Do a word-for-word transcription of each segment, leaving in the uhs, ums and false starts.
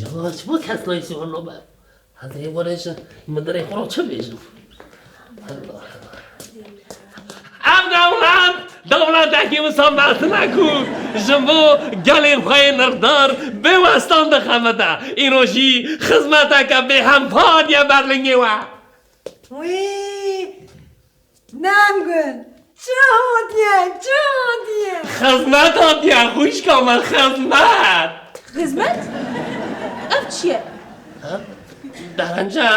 Ya, çima kes nayîsî wilo be? Hezê were ji midirê xwe re çi bêjim? Ev dewlet, dewletekî wisa mezin e ku ji bo gelên xwe yê nirxdar bê westan dixebite. Îro jî xizmeteke bêhempa hatiye ber lingê we. Wî, Nemgul, çi hatiye, çi hatiye? Xizmet hatiye, xwişka me, xizmet. Xizmet? Ev çi ye? Ha? Derence?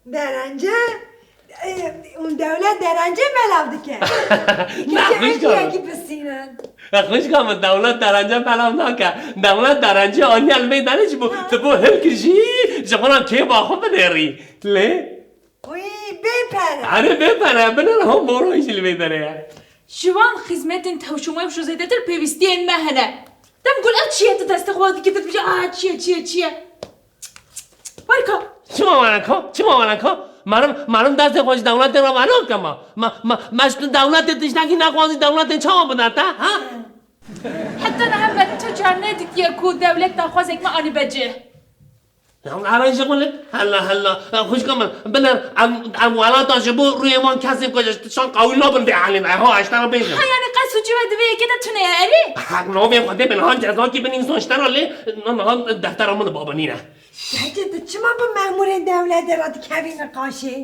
Derence? E, û dewlet derence belav dike. Ne, xwişka me. Kekî pisînin. Ya xwişka me, dewlet derence belav nake. Dewlet derence aniye li vê derê ji bo, ha, tu bo hilkijî, ji xwe re kêfa xwe binêrî. Lê? Wî, bê pere. Erê, bê pere, binêre, ho moro jî li vê derê ye. Ji van xizmetên tewşûmewş û zêdetir pêwîstiyên me hene. Demgul, ev çi ye tu destê xwe dikî, tu dibêjî, "A, çi ye, çi ye, çi ye?" Werka. Çima werka? Çima werka? Meriv, meriv destê xwe ji dewletê re velo kema. Ma, ma, ma ji tu dewletê tiştekî nexwazî, dewletê çawa bide te, ha? Heta niha me tu car nedîtiye ku dewlet daxwazek me anîbe cih. Ya, ara ji xwe li, hela, hela. Ya, xwişka min, binêr, em, em welata ji bo rûyê wan kesên ku ji tiştan qawîl nabin vê halê me. Ha, ez te re bêjim. Ha, yani qet sûcê we di vê yekê de tune ye, erê? Haq navê Xwedê bin, ha, cezakî binivîsan ji te re lê, na, na, deftera min li baba nîne. Hecê, tu çima bi memûrên dewletê re dikevî niqaşê?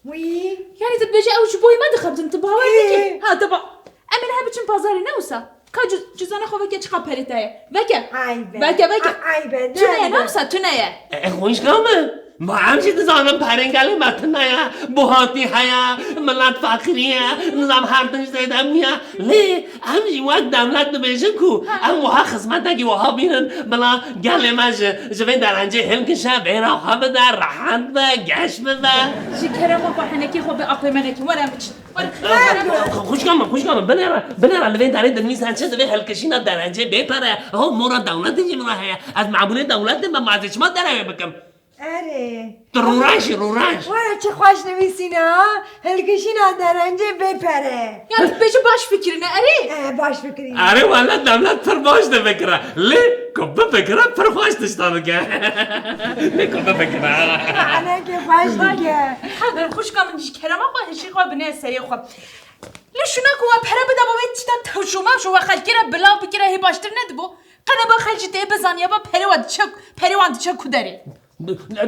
Wî. Yani tu dibêjî ew ji bo me dixebitin, tu bawer dikî? Ê. Ha, tu ba-, em ê niha biçin pazarê, ne wisa? Ka ci-, cizana xwe veke, çiqa perê te ye. Veke. Aybe. Veke, veke. A-, aybe, ne, tune ye, ne wisa, tune ye. E, e, xwişka min. Ma em jî dizanin perên gelê me tune ye. Buhatî heye, milet feqîrî ye, nizam her tişt zêde bûye. Lê Em jî wek dewlet dibêjin ku em wiha xizmetekî wiha bînin, bila gelê me ji, ji vê derencê hilkişe, bêhna xwe bide, rehet be, geş bibe. Ji kerema xwe henekê xwe bi aqlê me nekî. Were em biçin. Were, were, were. Xwişka min, xwişka min, binêre, binêre li vê derê dinivîse çi, divê hilkişîna derencê bê pere. Ho mora dewletê jî min re heye. Ez mebûlê dewletê me, ma ez ê çima derewê bikim? Erê. Tu rûreş î, rûreş. Were çi xweş nivîsîne ha. Hilkişîna derencê bê pere. Ya tu bêjî baş fikirîne, erê? E, baş fikirîne. Erê wele dewlet pir baş difikire. Lê ku bifikire pir xweş tişta dike. Lê ku bifikire. Manekê xweş dike. Hedir xwişka min ji kerema xwe hişî xwe binê serê xwe. Lê şuna ku we pere bida bo vê tişta tewşûmewş û we xelkê re bila bikire hê baştir nedibo. Qede ba xelk jî tê bizaniye ba pere we diçe, perê wan diçe ku derê.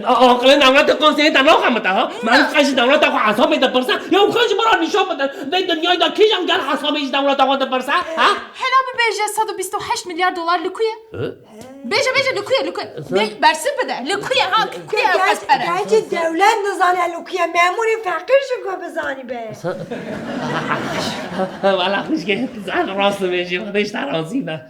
Aqilê dewletê konseyê te naxemite ha? Na. Meriv qe ji dewleta xwe hesabê dipirse, ya û xwe ji min re nîşan bidin. Vê dinyayê de kîjan gel hesabê ji dewleta xwe dipirse, ha? Hela bibêje sed û bîst û heşt milyar dolar li ku ye? Hı? Bêje, bêje, li ku ye, li ku ye? Sen Bê-, bersiv bide, li ku ye, ha? Ku ye ew qas pere? Gerçi dewlet nizane li ku ye, memûrê feqîr ji ku bizanî be. Sen Wala xwişkê, sen rast dibêjî, Xwedê ji te razî be.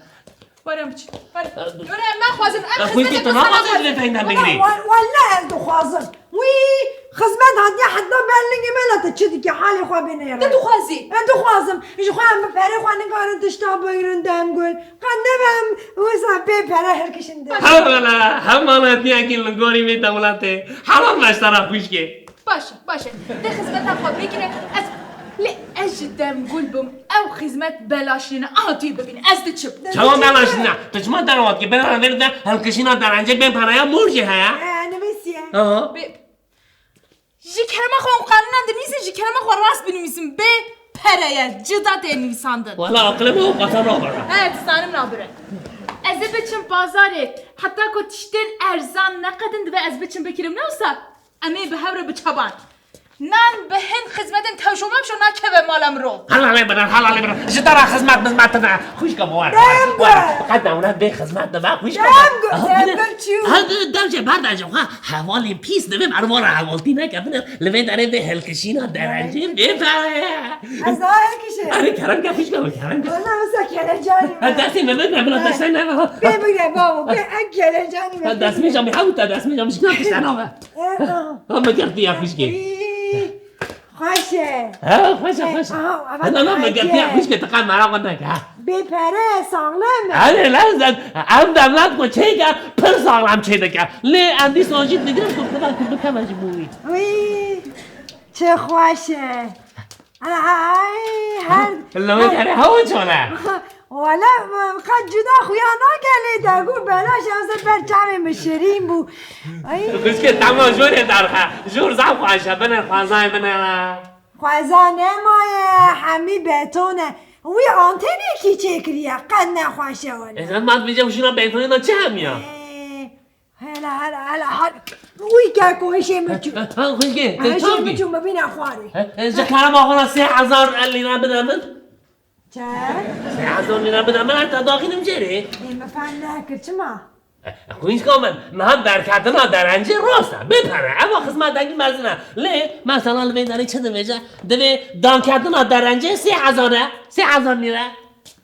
Were em biçin. Were. Were em naxwazin. Em xizmetê tu naxwazin divê peyndem bigirî. Wala ez dixwazim. Wî xizmet hatiye heta ber lingê me, la tu çi dikî, halê xwe bêne yere. Tu dixwazî? Ez dixwazim. Ji xwe em bi perê xwe nikarin tişta bigirin Demgul. Qet nebe em wisa bê pere hilkişin de. He wala, hevalê hatiye ki li gorî vê dewletê. Helal be ji te re xwişkê. Baş e, baş e. Dê xizmeta xwe bigire. Ez, lê ez ji Demgul bim. Ew xizmet belaş nîne. Aha tu yê bibîne. Ez diçim. Çawa belaş nîne? Tu çima derewa dikî? Bê re vê de hilkişîna derencê bê pereya mor jî heye. He, nivîsiye. Aha. Bê, ji kerema xwe em qanûnan dinivîsin, ji kerema xwe rast binivîsin. Bê pere ye. Cida tê nivîsandin. Wala aqilê min ew qasa nabire. He, dizanim nabire. Ez ê biçim bazarê. Heta ku tiştên erzan neqedin dibe ez biçim bikirim. Ne wisa? Em ê bi hev re biçaban. Nan bi hin xizmetên tewşo mewşo nakeve mala mirov. Helalê bidin, helalê bidin. Ji te re xizmet mizmet tune. Xwişka min were, were, were. Qet dewlet bê xizmet dibe, xwişka min. Aha, bidin. Ha, de, dev jê berde ji xwe. Hevalên pîs divê meriv re hevaltî neke. Bidin, li vê derê vê hilkişîna derencê bê pere. Ez daha hilkişim. Erê, kerem ke, xwişka min, kerem ke. Wala wisa kelecanî me. Ha, destê me bigre, bila destê me. Bê bigre, babo, bê, en kelecanî me. Ha, destmêja min, hew te destmêja min, ji kî tişt nabe. E, aha. Ha, me girtiye xwişkê. Î, xweş e. Ha, xweş e, xweş e. E, aha, aha, na, na, me girtiye xwişkê, tu qet merak neke, ha. Bê pere, saxlem e. Erê, lan, sen, em dewlet ku çêke, pir saxlem çêdike. Lê em dîsa jî digirin ku tu, tu bikeve ji bo wî. Wî, çi xweş e. Ay, her... Lewê her... Derê hewa çone. Wele, qet cuda xuya nake lê te got belaş, ez ber çavê min şirîn bû. Ay. Xwişkê, tema jorê derxe. Jor zaf xweş e, bine xwezayê bine. Xweza nemaye, hemî beton e. Wî antenekî çêkiriye, qet nexweş e wele. Ez ma dibêje û jina betonê de çi hemiya? Ee, Hele, hele, hele, hele. Wî keko hişê min çû. Ha, ha, xwişkê, te çav bî? Hişê min çû, min bîne xwarê. He, he, ji kerema xwe re sê hezar lîre bide min. Çend? Sê hezar lîre bide min, heta daxînim jêrê. Ê, min fehm nekir, çima? E, xwişka min, niha derketina derencê rast e, bê pere, eva xizmetekî mezin e. Lê, mesela li vê derê çi dibêje? Divê danketina derencê sê hezar e, sê hezar lîre.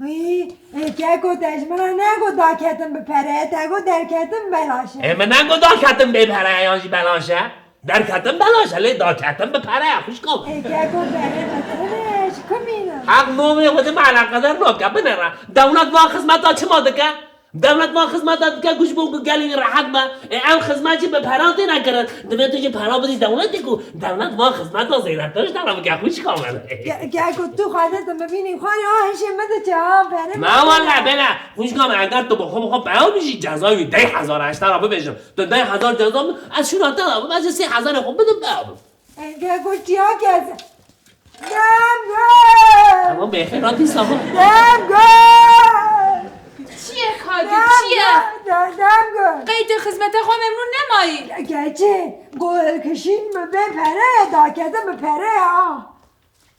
Hî, ê, keko, te ji min re negot daketin bi pere, te got derketin belaş e. Ê, min negot daketin bê pere ye yan jî belaş e. Derketin belaş e, lê daketin bi pere ye, xwişka min. Ê, keko, pere bi tine, ji ku mîne? Heq nomê Xwedê me eleqedar nake, binêre. Dewlet van xizmeta çima dike? Dewlet van xizmeta dike ku ji bo ku gelê wî rehet be. Ê, ew xizmet jî bi pera têne kirin. Divê tu jî pera bidî dewletê ku dewlet van xizmeta zêdetir ji te re bike, xwişka min. Ge-, gel ku tu xwedê tu min bînî xwarê, ha hişê min diçe, ha, berê min. Na wele, bele, xwişka min, eger tu bi xwe bi xwe peya bijî, cezayê wî deh hezar e, ez te re bibêjim. Tu deh hezar ceza min, ez şûna te re bim, ez ê sê hezarê xwe bidim peya bim. Ê, gel ku çiya kes. Demgul! Tamam be, xêra dîsa bû. Demgul! Çi ye kadî, çi ye? Dem-, Dem-, Demgul! Qey tu xizmeta xwe memnûn nemayî? Keçê, got kişîn min bê pere ye, daketin bi pere ye, ha.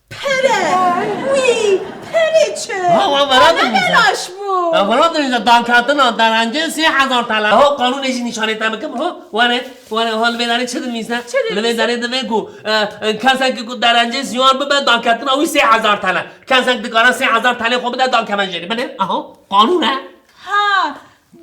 Pere? Ay. Wî, pere çi? Ha, wan vera ne dibîse. Belaş bû. Ha, vera dibîse, danketina derencê sê hezar tele. Ha, qanûnê jî nîşanê te bikim, ha? Were. Were, ha, li vê derê çi dinivîse? Çi dinivîse? Li vê derê divê ku, e, e, kesekî ku derencê siyar bibe, daketina wî sê hezar tele. Kesek dikare sê hezar telê xwe bide, dakeve jêrê. Binê, aha, qanûn e. Ha,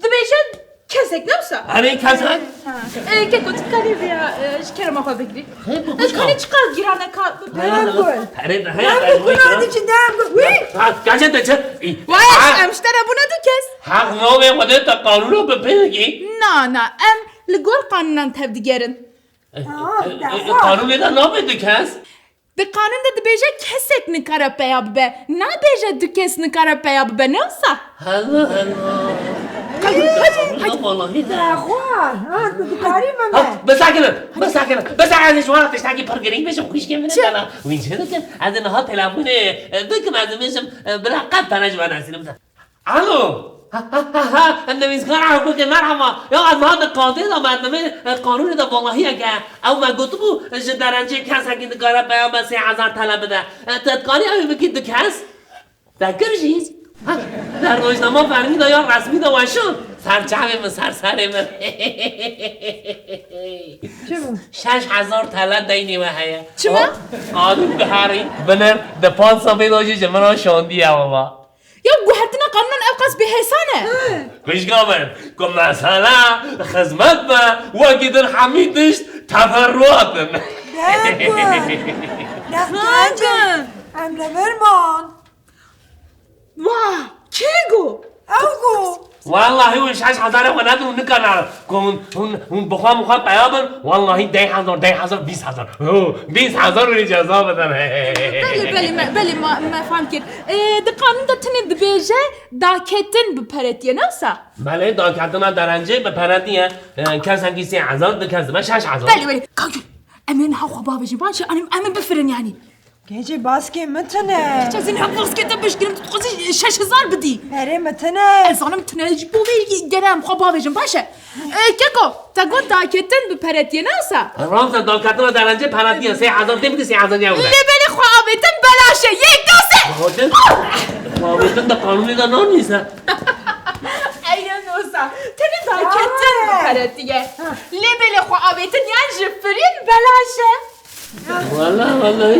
dibêje kesek, ne wisa? Erê, kesek. Ha. E, keko, tu karî vêya, e, ji kerema xwe bigirî. Xêr, bu... E, xwişka min. Karî çiqas giran e ka... Demgul! Erê, de, heye, Demgul, erê, kuna erê, diçin, Demgul! Wî! Ha, kaçe te çi? Ê, wayê, ha, em ji te re bûne du kes. Heq navê Xwedê te qanûna bi pê dikî? Na, na, em li gor qanûnan tevdigerin. E, e, e, e, qanûnê de nabê du kes? Di qanûn de dibêje kesek nikare peya bibe. Nabêje du kes nikare peya bibe, ne wisa? Hela, hela. Hadi, hadi, hadi. Wallahî de. Xwar, ha, tu dikarî min be. Ha, bisekinin, bisekinin. Bisekinin, ji wan tiştekî pir girîng bêjim, xwişkê min. Çi? Dana. Wî çi dikin? Ez ê niha telefonê, e, bikim, ez ê bêjim, e, bila qet tane ji wan nesînim. Alo! Ha, ha, ha, ha, nivîskara hiqûqê, merheba. Ya, ez niha di qadê de me, di vê, e, qanûnê de valahiyeke, ew me gotibû, ji derencê kesekî dikare peyama sê hezar tele bide. E, te dikarî ew ê bikî du kes? Te kir jî? Ha, di rojnama fermî de ya resmî de weşan. Ser çavê min, ser serê min. Çi bû? Şeş hezar tele deynê we heye. Çima? Hop, qanûn diherî, binir, di panc sebê de jî ji min re şandiye baba. Ya guhertina qanûnan ew qas bêhêsan e? Xwişka min, ku mesele xizmet be, wekî din hemî tişt teferruat in. Demgul! Demgul! Em li vir man. Wah! Kê got? Ew got. Wellahî hûn şeş hezarê xwe nedin, hûn nikarine. Ku hûn, hûn, hûn bi xwe min xwe peya bin, wellahî deh hezar, deh hezar, bîst hezar. Ho, bîst hezar wê ceza bidin. Belê, belê, me, belê, me, me fam kir. Ê, di qanûn de tenê dibêje daketin bi peretiye, ne wisa? Belê, daketina derencê bi peretiye. Ê, kesekî sê hezar, du kes dibe şeş hezar. Belê, belê. Kagül, em ê niha xwe bavêjin, baş e, em, em ê bifirin yanî. Gecê baskê min tune. Çi ez ê niha baskê te bişkirim, tu dixwazî şeş hezar bidî. Perê min tune. Ez zanim tune, ji bo vê gere em xwe bavêjin, baş e. Ê, keko, te got daketin bi peretiye, ne wisa? Rast e, daketina derencê peretiye, sê hezar tê bidî, sê hezar ya bide. Lê belê xwe avêtin belaş e, yek, du, sê. Avêtin? Xwe avêtin di qanûnê de nanivîse. Ey ne wisa, tenê daketin bi peretiye. Ha. Lê belê xwe avêtin yan ji firîn belaş e. Wele, wele,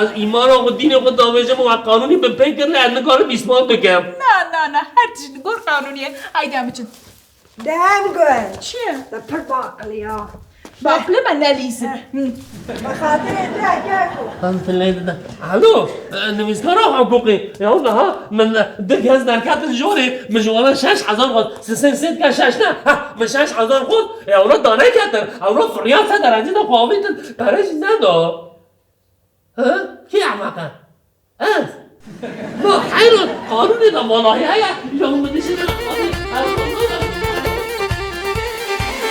ez îmana xwe, dînê xwe davêjim û we qanûnî bi pê kir, lê ez nikarim îspat bikim. Na, na, na, her tişt li gor qanûnî ye. Haydi em biçin. Demgul. Çi ye? Te pir baqilî ya. Baqilî me nelîzin. Heh. Hı. Bi xatirê te keko. Em tilê dide. Alo, e, nivîskara hiqûqî. Ya niha min du kes derketin jorê, min ji wana şeş hezar xwest. Sisên sê dike şeş ne? Ha, min şeş hezar xwest. E, ewra daneketin. Ewra firiyar se derencî de xwe avêtin. Pere jî neda. Hı? Kî ema ke? Ez? Ma heyran, qanûnê de valahî heye, ya min dişîne.